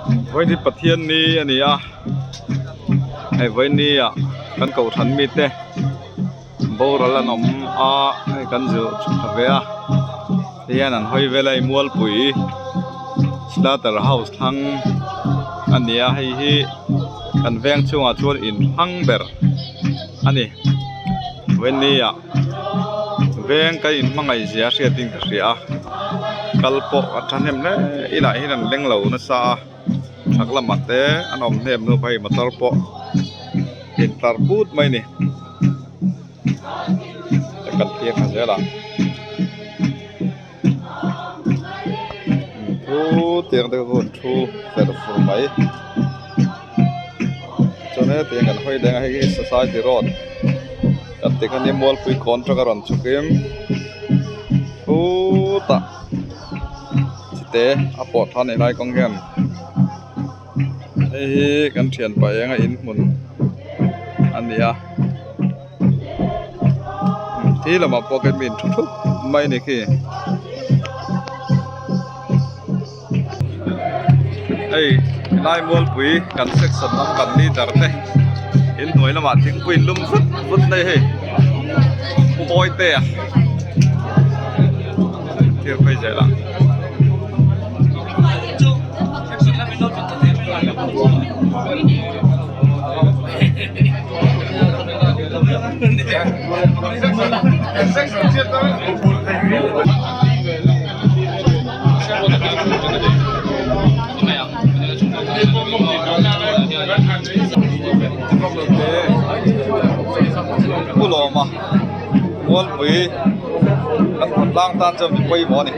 Vawiin hi Pathian ni a ni a hei vawiin ni ah kan kohhran mite boral an awm a hei kan zilh tha ve a tihian an hawi vel a hei mualpui slaughter house thlang a ni a hei hi kan veng chhungah chuan in thlang ber a ni vawiin ni ah. Veng ka in hmangaih zia hriat in ka hria a kal pawh a thahnem hle inah hian an leng lo nasa a chhak lamah te an awm hnem nup a hei motor pawh intlar put mai a ni ka kal phei a zel a thu tiang te kha an thu fer fur mai chuan hetiang kan hawi leng a hei hi society road kan tih kha nia mualpui kawn atanga rawn chhuk in khutah chite a pawh tha a ni lai kawng hian hei hi kan thianpa enga in hmun a ni a. Khi lamah pawh khian mi in thu thup mai a ni khi hei helai mualpui kan section lam kan leader te inhnuai lamah thingpui in lum vut vut mai hei pu Mawitea thlir phei zel a. Pu Lawma Mualpui kan khawtlang tan chuan mi pawimawh a ni.